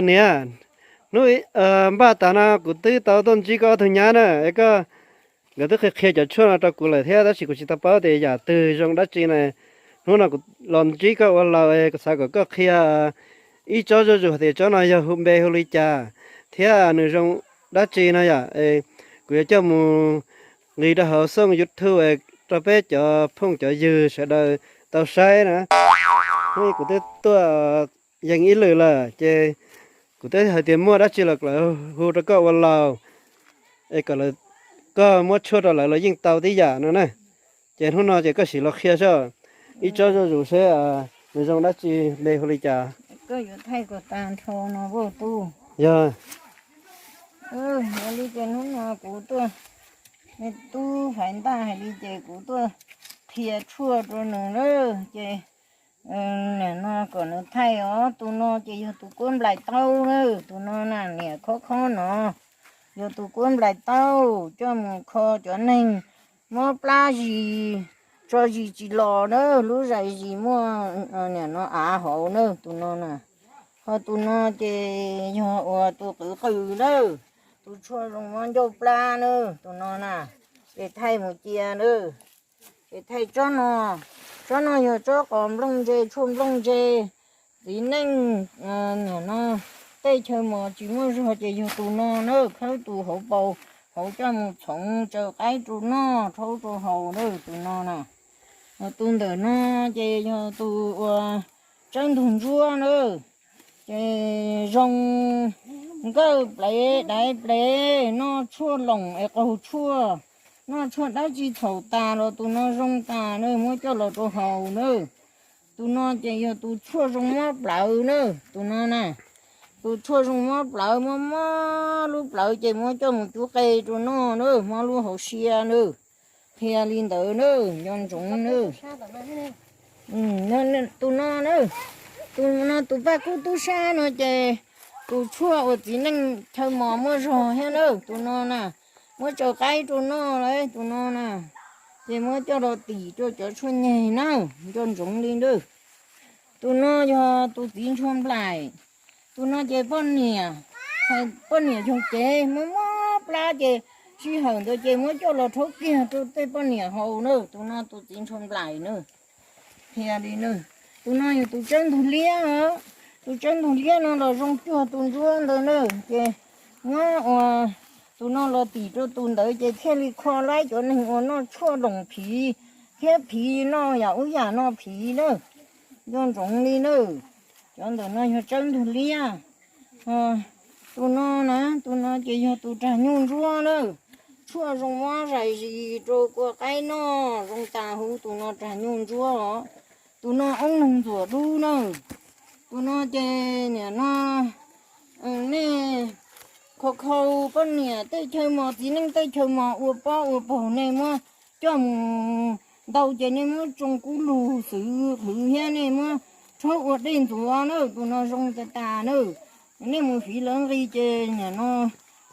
Niam, hnub npaj tas no kuv twb tau tuaj ntsib koj ob tug nyab na, es koj, nkawd twb qhia qhia cov tshuaj no rau kuv lawm thiab, tab sis kuv tsis tau paub tias yam twg zoo dab tsi na. Hnub no kuv los ntsib koj ua laus es kuv xav kom koj qhia ib tsob zuj zus tias tsob no yog hu npe hu li cas thiab nws zoo dab tsi no yom. Kuv yuav coj mus nqis rau hauv xooj YouTube rau peb cov phooj cov ywg sawv daws tau saib na. Hnub kuv twb tuaj yees ib lwm lawm ces kuv twb hais tias muaj dab tsi los kom lawv hu rau koj ua laus, es kom lawv, koj muab tshuaj rau lawv los yeej tau tib yam no na. Ces hnub no ces koj sim los qhia saib ib tsob zuj zus seb nws zoo dab tsi, npe hu li cas. Koj yuav thaij kom tag nrho no vaj tub. Yog. Yog li ces hnub no kuv tuaj, me tub Faiv Ntaj hais li ces kuv tuaj qhia tshuaj rau nws na. Ces nim no kom nws thaij os, tus no ces yog tus kuab nplais taub na, tus no na niam khob khob no, yog tus kuab nplais taub coj mus kho cov neeg mob plab zis, tso zis tsis los na, lub zais zis muaj nim no av hauv na, tus no na. Ho tus no ces yog uas tus qwv qws na, tus tshuaj zoo mob ncauj plab na, tus no na, ces thaij mus cia na. Ces thaij tsob no, tsob no yog tsob qos nplooj ntse, tshuaj nplooj ntse. Txiv neej nim no tej chaw mos tsis muaj zog ces yog tus no na, khawb tus hauv paus hauv coj mus txhoov tsaws qaib rau noj, rhaub rau haus na, tus no na. Ho tus ntawm no ces yog tus uas tsawb ntug ntsuab na, ces zoo nkawj plev daiv plev, noj tshuaj loos es qaug tshuaj, noj tshuaj dab tsi txhaum tas los tus no zoo tas na, muab coj los rau haus na. Tus no ces yog tus tshuaj zoo mob plawv na, tus no na. Tus tshuaj zoo mob plawv, mob mob lub plawv ces muab coj mus cub qe rau noj na, mob lub hauv sia na. Qhia li ntawd na, nco ntsoov na. Tus no na, tus no tus paj kub tub sab no ces tus tshuaj uas txiv neej chaw mos muaj zog thiab na, tus no na. Muab tsaws qaib rau noj lawm tus no na, ces muab coj los tim rau cov tshuaj nyeg na, nco ntsoov li na. Tus no yog tus txiv ntshua nplaim. Tus no ces poj niam, poj niam yog cev muab mob plab ces sij hawm ntawd ces muab coj los rhaub kiag rau tej poj niam haus na, tus no tus txiv ntshua nplaim na. Qhia li na, tus no yog tus tsawb ntug liab os. Tus tsawb ntug liab no los zoo cuag tus ntsuab ntawd na, ces muab ua tus no los tim rau tus ntawd ces thiaj li kho laib cov neeg uas noj tshuaj loos phiv thiab phiv noj yam ub yam no phiv na. Nco ntsoov li na, cov ntawm no yog tsawb ntug liab. Tus no na, tus no ces yog tus rag nyuj ntsuab na. Tshuaj zoo mob zais zis rau kua qaib noj zoo tas huv tus no rag nyuj ntsuab os. Tus no oob noog ntxuam dub na. Tus no ces nim no nej khau khau poj niam tej chaw mos, txiv neej tej chaw mos ua pob ua paug nej muab coj mus ntau ces nej muab tsoo kub lug xwb qhwv thiab nej muab rhaub ua dej ntxuav na, tus no zoo tas tas na. Nej mus fiv lawv nqi ces nim no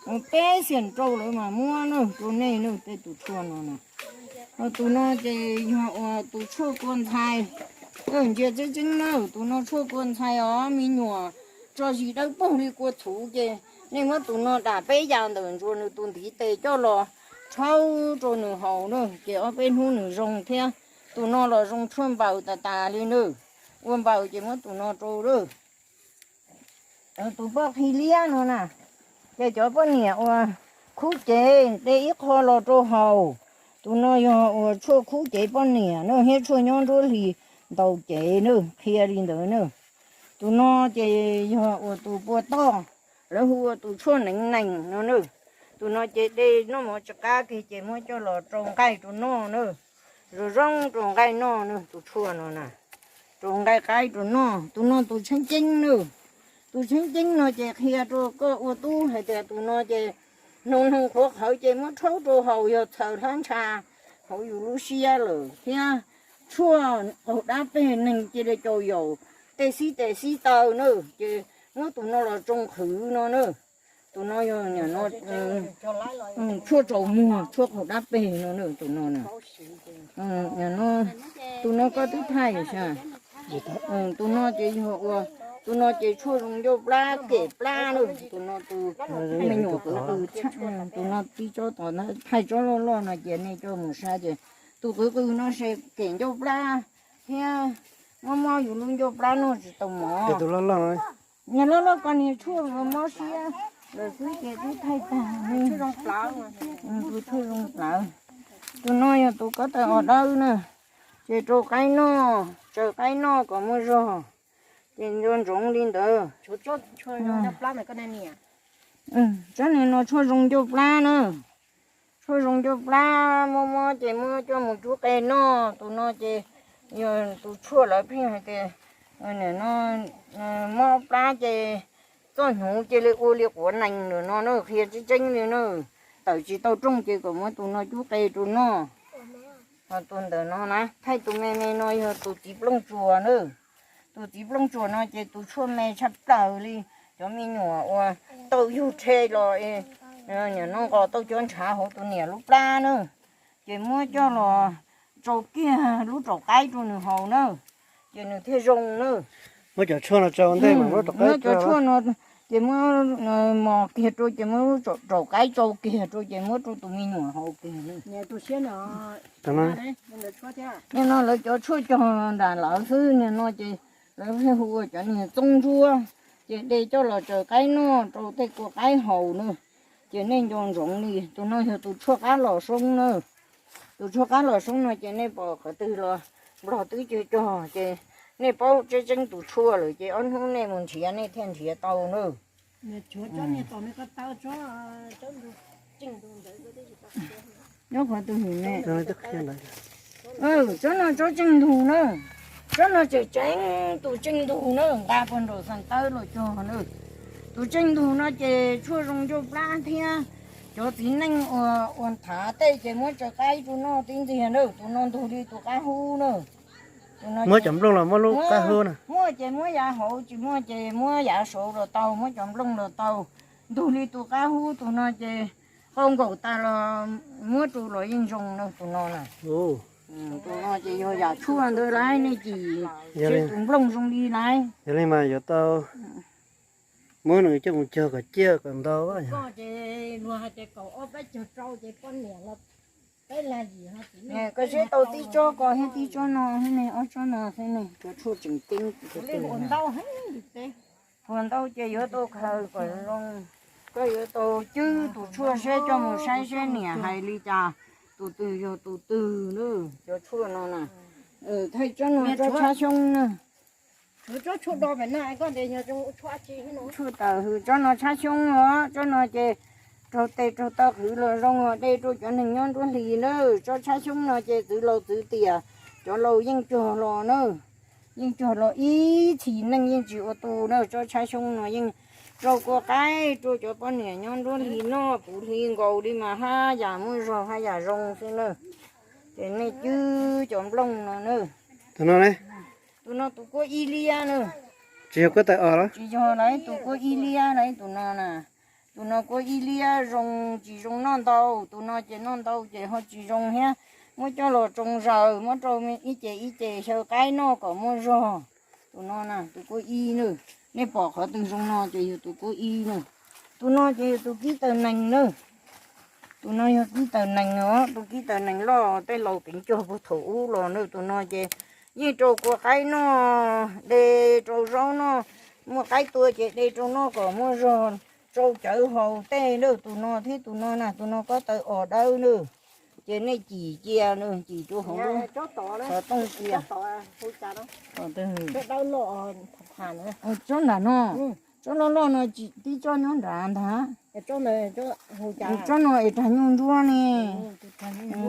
mus peb xiam rau lawv mas muab na rau nej na, tej tus tshuaj no na. Tus no ces yog uas tus tshuaj kua ntxhais, ntsia tseeb tseeb na, tus no tshuaj kua ntxhais os, me nyuam tso zis dawb paug li kua txhuv ces nej muab tus no dam peb yas ntawm ntsuas nws tus ntiv tes coj los rhaub rau nws haus na, ces ob peb hnub nws zoo thiab. Tus no los zoo tshuaj npaws tas tas li na, ua npaws ces muab tus no rau lawm. Tus poj qhi liab no na, ces cov poj niam uas khub cev de ib qho los rau haus. Tus no yog uas tshuaj khub cev poj niam na thiab tshuaj nyob nruab hlis ntaus cev na, qhia li ntawd na. Tus no ces yog uas tus pua toj, lawv hu ua tus tshuaj neev nees no na. Tus no ces de noj mov tsis qab kiag ces muab coj los rau nqaij rau noj na. Zoo zoo rau nqaij noj na, tus tshuaj no na, rau nqaij qaib rau noj. Tus no tus tsheeb ceeb na, tus tsheeb ceeb no ces qhia rau koj ua tub hais tias tus no ces hnoos hnoos qhuav qhawv ces muab rhaub rau haus yog txhaws hlab ntsha hauv yus lub siab lawm thiab tshuaj qaug dab peg neeg cia li cau yaus tej xib tes xib taw na, ces muab tus no los tsoo qhwv no na. Tus no yog nim no tshuaj tsaus muag, tshuaj qaug dab peg no na, tus no na. Tus no koj twb thaij sa. Tus no ces yog ua Tus no ces tshuaj zoo ncauj plab kem plab na, tus no tus me nyuam qwv qw, tus no tib tsob tod na, thaij tsob loj loj no ces nej coj mus saib ces tus qwv qw no se kem ncauj plab thiab, mob mob yus lub ncauj plab noj tsis tau mov. Tus loj loj no, niag loj loj ko niag tshuaj mob siab lawm xwb ces twb thaij tag. Tus tshuaj zoo plawv, tus no yog tus kob taw os dawb na, ces rau qaib noj, tsaws qaib noj kom muaj zog, ces ntsoov ntsoov li ntawd. Tsob niag no tshuaj zoo ncauj plab na, tshuaj zoo ncauj plab mob mob ces muab coj mus cub qe noj. Tus no ces yog tus tshuaj lawv pheej hais tias mob plab ces txoj hnyuv cia li ua li quav nees lawm no na, qhia tseeb tseeb li na. Tawm tsis tau rooj ces kom muab tus no cub qe rau noj. Ho tus ntawm no na, thaij tus me me no yog tus txiv plooj tsuas na. Tus txiv plooj tsuas no ces tus tshuaj me tshaj plaws li. Cov me nyuam uas tau yug rhe los, nim no nqos tau cov ntshav hauv tus niam lub plab na, ces muab coj los tsau kiag lub raum qaib rau nws haus na, ces nws thiaj zoo na. Muab cov tshuaj no tsau ntej mas muab raum qaib, muab cov tshuaj no ces muab mos kiag rau ces muab lub raum qaib tsau kiag rau ces muab rau tus me nyuam haus kiag na. Nim no lawv cov tshuaj cog nram lawv xwb, nim no ces lawv thiaj hu ua cov niag txoob ntsuab, ces de coj los tsaws qaib noj rau tej kua qaib haus na. Ces nej nco ntsoov li, tus no yog tus tshuaj qab los soob na. Tus tshuaj qab los soob no ces nej pom qhov twg los nplog twb cog cog ces nej paub tseeb tseeb tus tshuaj lawm ces ob hnub nej mus nrhiav nej thiaj nrhiav tau na. Nyob qhov twg ne? Tsob no tsob tseej ntug na. Tsob no tseem ceeb tus tseej ntug na, nqa puag nraum xeem tawb los cog na. Tus tseej ntug no ces tshuaj zoo ncauj plab thiab. Cov txiv neej uas thav tej ces muab tsaws qaib rau noj tib ntxiag na. Tus no ntug li tus qab hub na. Muab cov nplooj los muab lub qab hub na. Muaj ces muab yav hauv, tsis muaj ces muab yav saud los tau, muab cov nplooj los tau. Ntug li tus qab hub, tus no ces qau nkaum tas los muab rau los yeej zoo na tus no na. Tus no ces yog yam tshuaj ntawd lauj, nej cim seb tus nplooj zoo li lauj. Yog li mas yuav tau muab nws coj mus cog kom ciaj kom ntau. Koj seb tau tib tsob ko thiab tib tsob no xwb ne, ob tsob no xwb ne, cov tshuaj tseem ceeb. Puas ntau ces yuav tau khaws kom zoo. Koj yuav tau cwb tus tshuaj seb coj mus saib seb niam hais li cas, tus twg yog tus twg na. Cov tshuaj no na, thaij tsob no tsob tshab xyoob na. Tshuaj taws hws, tsob no tshab xyoob os, tsob no ces raug tes raug taw qhwv los zoo os, de rau cov neeg nyob nruab hlis na. Tsob tshab xyoob no ces txwv laus txwv tiam, cov laus yeej cog los na, yeej cog los ib txhis neej yeej tsis ua tu na. Tsob tshab xyoob no yeej rau kua qaib rau cov poj niam nyob nruab hlis noj puv hli nkaus li mas haj yam muaj zog haj yam zoo xwb na. Ces nej cwb cov nplooj no na. Tus no ne? Tus no tus kuab ib liab na. Tsis yog kuab taw os los? Tsis yog lauj, tus kuab ib liab lauj, tus no na. Tus no kuab ib liab zoo, tsis zoo noj ntau, tus no ces noj ntau ces ho tsis zoo thiab. Muab coj los tsoo zaws, muab rau ib ce ib ce xyaw qaib noj kom muaj zog. Tus no na, tus kuab ib na. Nej pom qhov twg zoo no ces yog tus kuab ib na. Tus no ces yog tus kib taws nees na. Tus no yog kib taws nees os, tus kib taws nees loj tej laus keev cog puag thaum ub los na. Tus no ces yeej rau kua qaib noj, de rau zaub noj, muaj qaib tua ces de rau noj kom muaj zog, tsau cawv haus tej na. Tus no thiab tus no na, tus no kob taw os dawb na. Ces nej cim cia na, cim rau hauv lub xov tooj cia. Tsob nram no, tsob loj loj no, tib tsob nyob nrad ntag. Tsob no es rag nyuj ntsuab ne.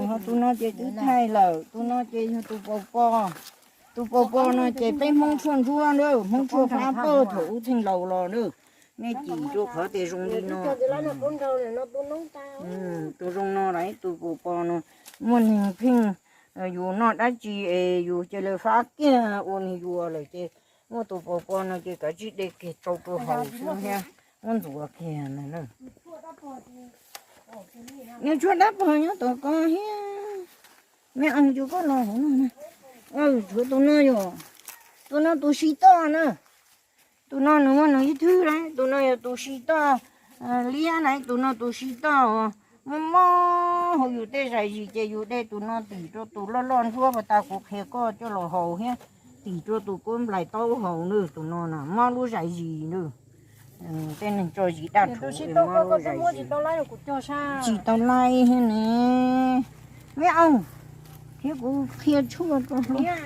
Ho tus no ces twb thaij lawm, tus no ces yog tus paus pos. Tus paus pos no ces peb Hmoob tshuaj ntsuab na, Hmoob tshuaj fab pawg thaum ub txheej laus los na. Nej cim rau qhov tias zoo li no. Tus zoo no lawm, tus paus pos no muaj neeg pheej yus noj dab tsi es yus cia li fab kiag ua nws yuav lawm ces muaj tus paus pos no ces kav tsij de kiag tsau rau haus xwb thiab muab ntxuav kiag na. Nws tshuaj dab pog nyob tom ko thiab. Me oo, cov koj los hauv no na. Tshuav tus no yom, tus no tus si toj na. Tus no nws muaj nws ib thwj na, tus no yog tus sib toj liab na, tus no tus sib toj uas mob mob hauv yus tej zais zis ces yus de tus no tim rau tus loj loj ntsuab puas tas kuv qhia koj coj los haus thiab, tim rau tus kuab nplais taub haus na, tus no na mob lub zais zis na. Tej neeg tso zis daj rhuv mob lub zais zis. Tsis tau laij thiab ne. Me aub, thiab kuv qhia tshuaj rau hluas.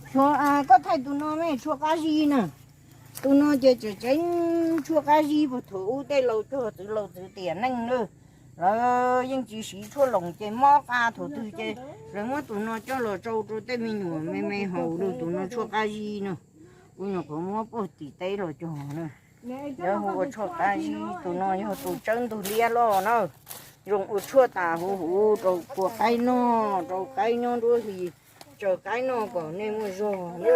Tshuaj, koj thaij tus no me tshuaj qab zib na. Tus no ces tseem ceeb tshuaj qab zib puag thaum ub tej laus cog txwv laus txwv tiam neej na. Lawv yeej tsis siv tshuaj loos ces mob qa thaum twg ces lawv muab tus no coj los tsau rau tej me nyuam me me haus na, tus no tshuaj qab zib na. Kuv nyuam qhuav muab puag tim teb los cog na. Lawv hu ua tshuaj qab zib, tus no yog tus tsawb ntug liab loj na. Zoo ua tshuaj tas huv huv rau kua qaib noj, rau qaib nyob nruab hlis, tsaws qaib noj kom nej muaj zog na.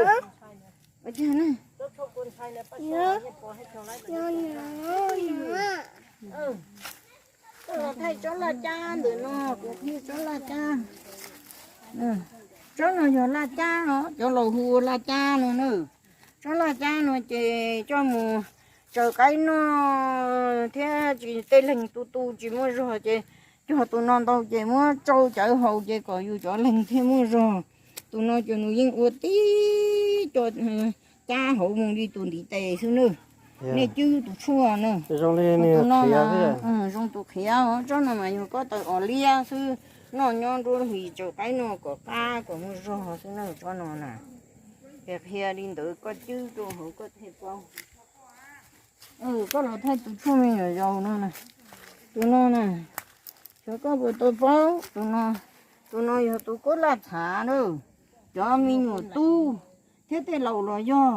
Tsob laj cab ntawm no, kuv qhia tsob laj cab. Tsob no yog laj cab no, cov laus hu ua laj cab no na. Tsob laj cab no ces coj mus tsaws qaib noj thiab tsis tej leeg tu tu tsis muaj zog ces cog tus no ntau ces muab tsau cawv haus ces kom yus cov leeg thiaj muaj zog. Tus no ces nws yeej ua tib co cab hauv mus li tus ntiv tes xwb na. Nej cwb tus tshuaj na. Tus no mas zoo tus qhiav, tsob no mas yog koj taws os liab xwb, noj nyob nruab hlis tsaws qaib noj kom qab kom muaj zog xwb na tsob no na. Ces qhia li ntawd koj cwb rau hauv koj thiaj paub. Koj los thaij tus tshuaj me nyuam yaus no na. Tus no na, xyov koj puas tau paub, tus no yog tus kuab laj txhav na. Cov me nyuam tub thiab tej laus los yog,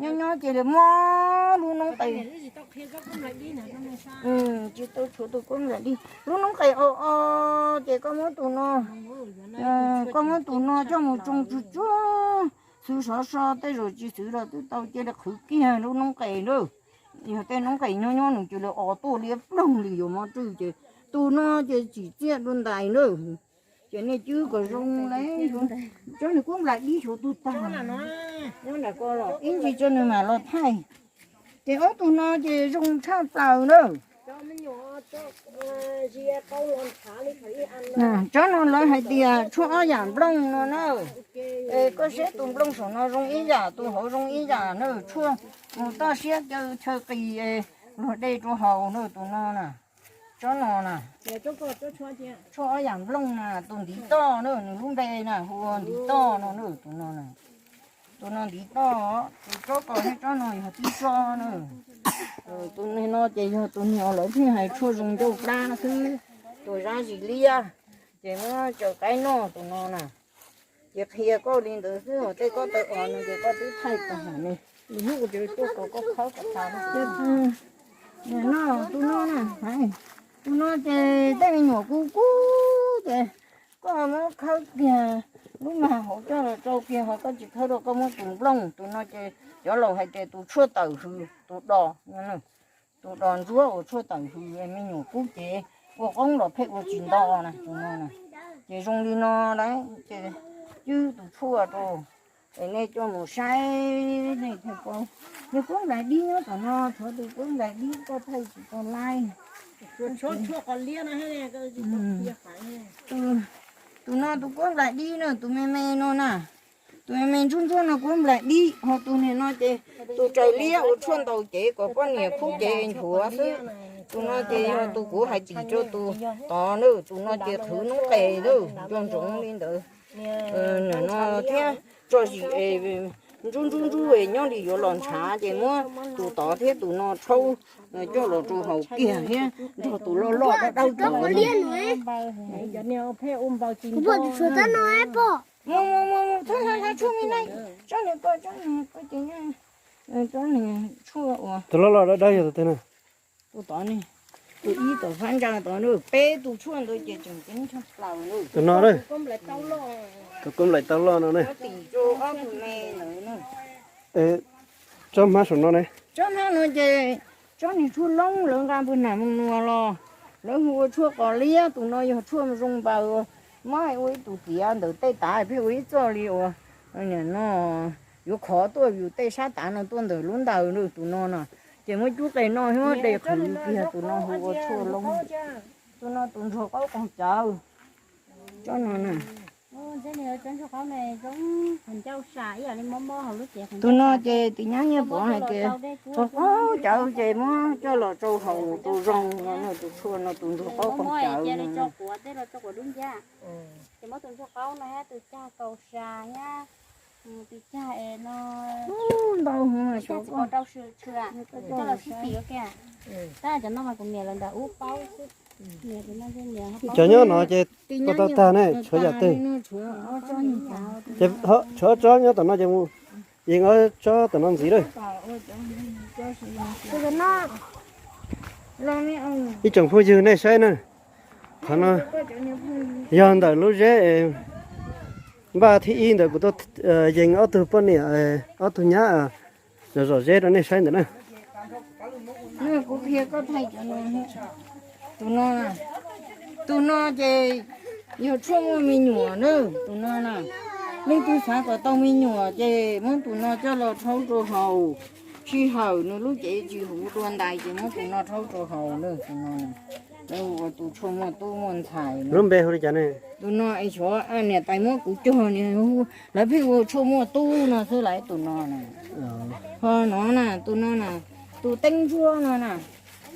nyob nyob ces li mob lub noob qes. Tsis tau tshuav tus kuab nplaim dib, lub noob qes o o, ces koj muab tus no, koj muab tus no coj mus tsoo tsuag tsuag, xwv sov so tej zaum tsis xwv los twb tau cia li qhwv kiag lub noob qes na. Yog tej noob qes nyob nyob nws cia li o tuaj liab ploog li yuav mob rwj ces tus no ces tsim txiaj dua ntais na. Ces nej cwb kom zoo lauj. Tsob niag kuab nplaim dib xyov tuag tag. Nyob nram ko los ib ntsis tso nws mam los thaij. Ces ob tug no ces zoo tshaj plaws na. Tsob no lawv hais tias tshuaj ob yam nplooj no na. Es koj saib tus nplooj saum no zoo ib yam, tus hauv zoo ib yam na. Tshuaj mus toj siab caw chaw qis luag de rau haus na tus no na. Tsob no na, tshuaj ob yam nplooj na, tus ntiv toj na, nws lub npe na hu ua ntiv toj no na, tus no na. Tus no ntiv toj, tus tsob ko thiab tsob no yog tib tsob na. Tus niag no ces yog tus niag uas lawv pheej hais tshuaj zoo ncauj plab xwb, tus zab zis liab, ces muab tsaws qaib noj tus no na. Ces qhia koj li ntawd xwb, tej koj taw os no ces koj twb thaij tag ne. Hnub ua ces tuaj kom koj khawb kom tas. Tus no na, tus no ces tej me nyuam kub kub ces koj muab khawb kiag lub mag hauv coj los tsau kiag, ho koj tsis khawb rau koj muab tus nplooj, tus no ces cov laus hais tias tus tshuaj tawm hws, tus dos, tus dos ntsuab uas tshuaj tawm hws, me nyuam kub ces ua qoob los pheej ua tsis nto na, tus no na. Ces zoo li no lauj, ces cwb tus tshuaj rau, es nej coj mus saib nej thiaj paub. Yog kuab nplaim dib nyob tom no, tshuav tus kuab nplaim dib koj thaij tsis tau laij. Tus no tus kuab nplaim dib no, tus me me no na. Tus me me ntsuab ntsuab no kuab nplaim dib, ho tus niag no ces tus raws liab ua tshuaj ntaus cev kom poj niam khub cev nchuav xwb. Tus no ces yog tus kuv hais tim rau tus tod na, tus no ces qhwv noob qes na, nco ntsoov li ntawd. Nim no thiab tso zis ntsuab ntsuab ntsuab nyob li yuav los ntshav ces muab tus tod thiab tus no rhaub coj los rau haus kiag thiab nrog tus loj loj dawb dawb tod. Mus mus mus mus, thab thab thab tshuaj me neej, tsob niag ko, tsob niag ko ces, tsob niag tshuaj uas tus loj loj dawb dawb yog tus twg na? Tus tod ne, tus ib tom fab ntsa tod na, peb tus tshuaj ntawd ces tseem ceeb tshaj plaws na. Tus no, tus kuab nplaim taub loj no ne. Tsob hmab saum no ne. Tsob hmab no ces tsob niag tshuaj loob lawv nqa puag nam mus nuas los lawv hu ua tshuaj qos liab, tus no yog tshuaj zoo npaws, muab ua ib tug tiav ntawm tej tav pheej ua ib txoj li uas no. Yuav khov tuaj yus tej sab tav no tuaj ntawm lub ntawd tus no no, ces muab cub qe noj thiab de qhwv kiag tus no hu ua tshuaj loob. Tus no tus ntsuag qaub qoog cawv. Tsob no na. Tus no ces tus nyab nyiaj pov hais tias qaub qaub cawv ces muab coj los rau haus rau zoo no, tus tshuaj no tus ntsuag qaub qoog cawv no. Ces muab tus ntsuag qaub no thiab tus cag kaus sa thiab tus cag es no ntau heev, xyov puas rau sw tshwm coj los sib tim ua ke. Tab cov no mas kuv niam lawv nram ub paub xwb. Cov nyob no ces tau tag tag ne, tshuav yam twg? Ces tshuav ob tsob nyob tom no ces mus yees ob tsob tom no ntxiv lawm. Ib tsoom phooj ywg nej saib na, qhov no yog ntawm lub zeb npaj thib ib ntawd kuv tuaj yees ob tug poj niam, ob tug nyab zom zom zeb rau nej saib ntawm na. Tus no, tus no ces yog tshuaj muaj me nyuam na, tus no na. Leej twg xav kom tau me nyuam ces muab tus no coj los rhaub rau haus. Sij hawm nws lub cev tsis huv dua ntais ces muab tus no rhaub rau haus na, tus no. Lawv hu ua tus tshuaj muaj tub muaj ntxhais. Lub npe hu li cas ne? Tus no es xyov niam tais muab kuv cog, lawv pheej hu tshuaj muaj tub no xwb lawm tus no na. Ho no na, tus no na, tus teeb ntsuab no na.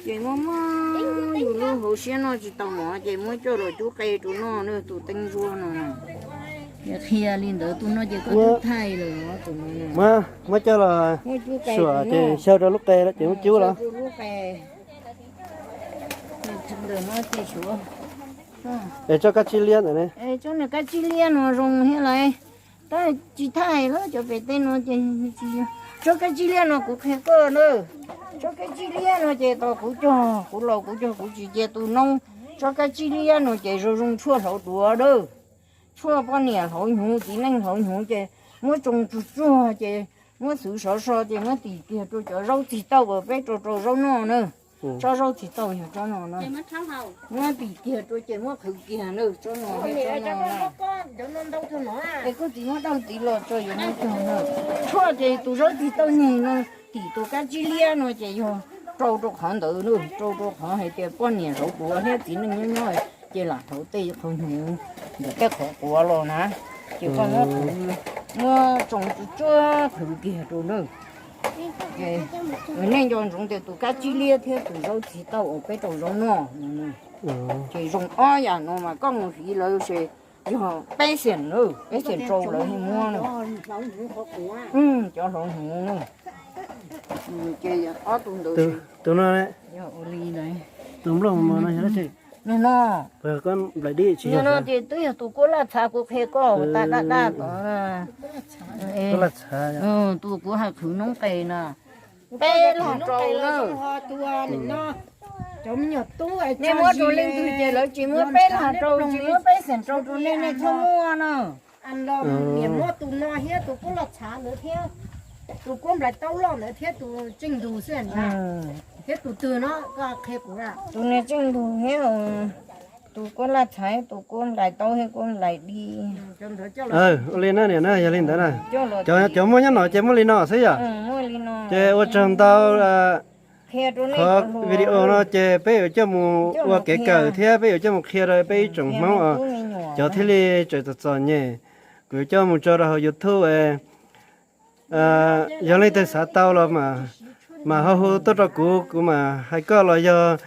Ces muab muab yus lub hauv siab noj tsis tau mov ces muab coj los cub qe rau noj na, tus teeb ntsuab no na. Qhia li ntawd, tus no ces koj twb thaij lawm tus no. Muab coj los suam ces xyaw rau lub qe ces muab cub los. Es tsob kab tsib liab ntawm ne? Tsob kab tsib liab no zoo thiab lawm. Tab tsis thaij lawm, cov pem tej no ces tsis yog. Tsob kab tsib liab no kuv qhia koj na. Tsob kab tsib liab no ces tau kuv cog, kuv laus kuv cog kuv tsis cia tus noob. Tsob kab tsib liab no ces zoo zoo tshuaj hlauv duav dawb. Tshuaj poj niam hlauv hnyuv, txiv neej hlauv hnyuv ces muab tsoo tsuag tsuag ces muab xwv sov so ces muab tim kiag rau cov zaub txig tauj uas peb rau rau zaub noj na. Tsob zaub txig tauj yog tsob no na. Muab tim kiag rau ces muab qhwv kiag na, tsob no. Es koj txiv muab daj txiv los tso yuav muab cog na. Tshuaj ces tus zaub txig tauj nyeg no tim tus kab tsib liab no ces yog rau rau qhov ntawd na, rau rau qhov hais tias poj niam hlauv duav thiab txiv neej nyob nyob ces lam hlauv tej qhov hnyuv ntawm tej qhov quav los na. Ces koj muab qhwv, muab tsoo tsuag tsuag qhwv kiag rau na. Nej nco ntsoov tias tus kab tsib liab thiab tus zaub txig tauj uas peb rau zaub noj no, ces zoo ob yam no mas koj mus fiv lawv ces yog peb xees, peb xees rau lawv thiaj muab na. Cov hlauv hnyuv na. Ces ob tug ntawd, tus no, tus nplooj mos no yog dab tsi? Nplais dib tsis yog no ces twb yog tus kuab laj txhav kuv qhia koj tas daj daj tod. Kuab laj txhav, tus kuv hais qhwv noob qes na. Peb log rau na. Nej muab rau leej twg ces lawv tsis muab peb log rau, tsis muab peb xees rau rau nej, nej thiaj muaj na. Niam muab tus no thiab tus kuab laj txhav ntawd thiab tus kuab nplais taub loj ntawd thiab tus tseej ntug xwb, thiab tus twg no koj qhia kuv. Tus niag tseej ntug thiab tus kuab laj txhav, tus kuab nplais taub thiab kuab nplais dib. Ua li na niam na, yog li ntawd na, cov muaj nyob no ces muaj li no xwb yom. Ces ua tsaug ntau. Qhov video no ces peb yuav coj mus ua kev kawm thiab peb yuav coj mus qhia rau peb ib tsoom Hmoob os, cov thiaj li tseem txom txom nyem. Kuv yuav coj mus tso rau hauv YouTube. Yog leej twg xav tau los mas ho hu tuaj rau kuv, kuv mam hais koj los yog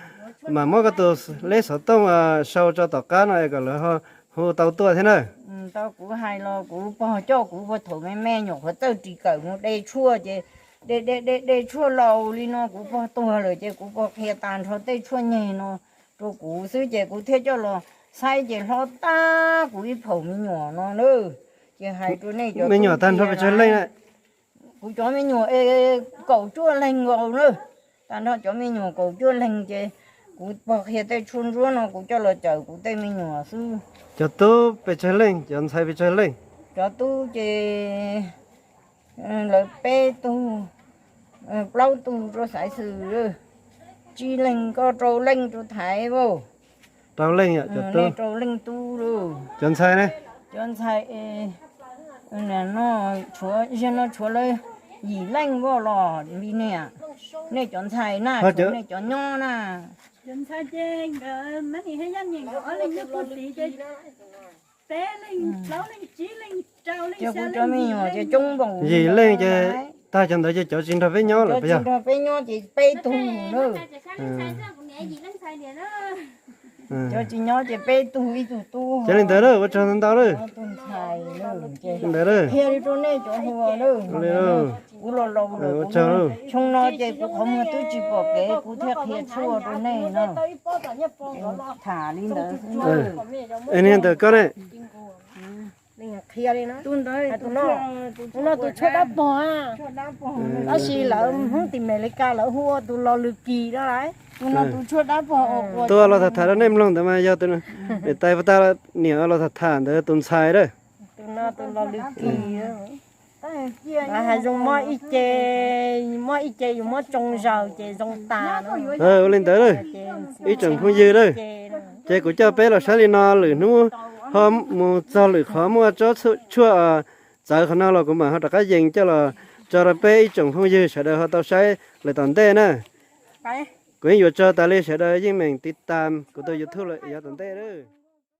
mam muab koj tus lej xov tooj sau tso tom qab no es kom lawv hu tau tuaj thiab na. Tau kuv hais los kuv pog coj kuv puag thaum me me nyuam qhuav txawj ris kawm mus de tshuaj ces de de de de tshuaj laus li no kuv pog tuag lawm ces kuv pog qhia tag nrho tej tshuaj nyeg no rau kuv xwb ces kuv thiaj coj los xaiv ces hlob tag kuv ib phaum me nyuam no na. Ces hais rau nej cov me nyuam tag nrho pes tsawg leej? Kuv cov me nyuam es kaum cuaj leeg nkaus na. Tag nrho cov me nyuam kaum cuaj leeg ces kuv pog qhia tej tshuaj ntsuab no kuv coj los cawm kuv tej me nyuam xwb. Cov tub pes tsawg leej, cov ntxhais pes tsawg leej? Cov tub ces lawv peb tug, plaub tug rau Xaiv Xwm, tsib leeg, koj rau leej rau Thaiv Vaus. Rau leej yom, cov tub. Rau leej tub lauj. Cov ntxhais ne? Cov ntxhais No, zaum no tshuav lawv yim leej vaj los vim niam, nej cov ntxhais na, nej cov nyob na. Ces kuv cov me nyuam ces coob npaum. Yim leej ces tag cov ntawd ces cov tsis nrog peb nyob lawm, nrog peb nyob ces peb tug na. Cov tsis nyob ces peb tug ib tug tub. Ces li ntawd ua tsaug ntau ntau lawm. Ntawd qhia li rau nej cov hluas lawm. Kuv los laus lawm, xyoo no ces kuv qhov muag twb tsis pom kev, kuv thiaj qhia tshuaj rau nej no. Tham li ntawd. Es niag ntawm koj ne? Tus no tus tshuaj dab pog, tab sis lawv Hmoob tim Meskas lawv hu ua tus Los Lwm Kis no lauj. Tus no tus tshuaj dab pog, tus los tham tham rau nej mloog ntawd mas yog tus niam tais puag ta, niam los tham tham ntawd tus ntxhais lawm. Tus no tus Los Lwm Kis, hais zoo mob ib ce, mob ib ce yus muab tsoo zaws ces zoo tas. Ua li ntawd lawm, ib tsoom phooj ywg lawm, ces kuv coj peb los saib li no, lwm hnub ho mus txog lwm qhov muaj tsob tshuaj txawv qhov no los kuv mam ho rov qab yees coj los tso rau peb ib tsoom phooj ywg sawv daws ho tau saib lawm tom ntej na. Kuv yeej yuav tso tas li, sawv daws yeej meem tiv tas kuv tus YouTube lawm yav tom ntej.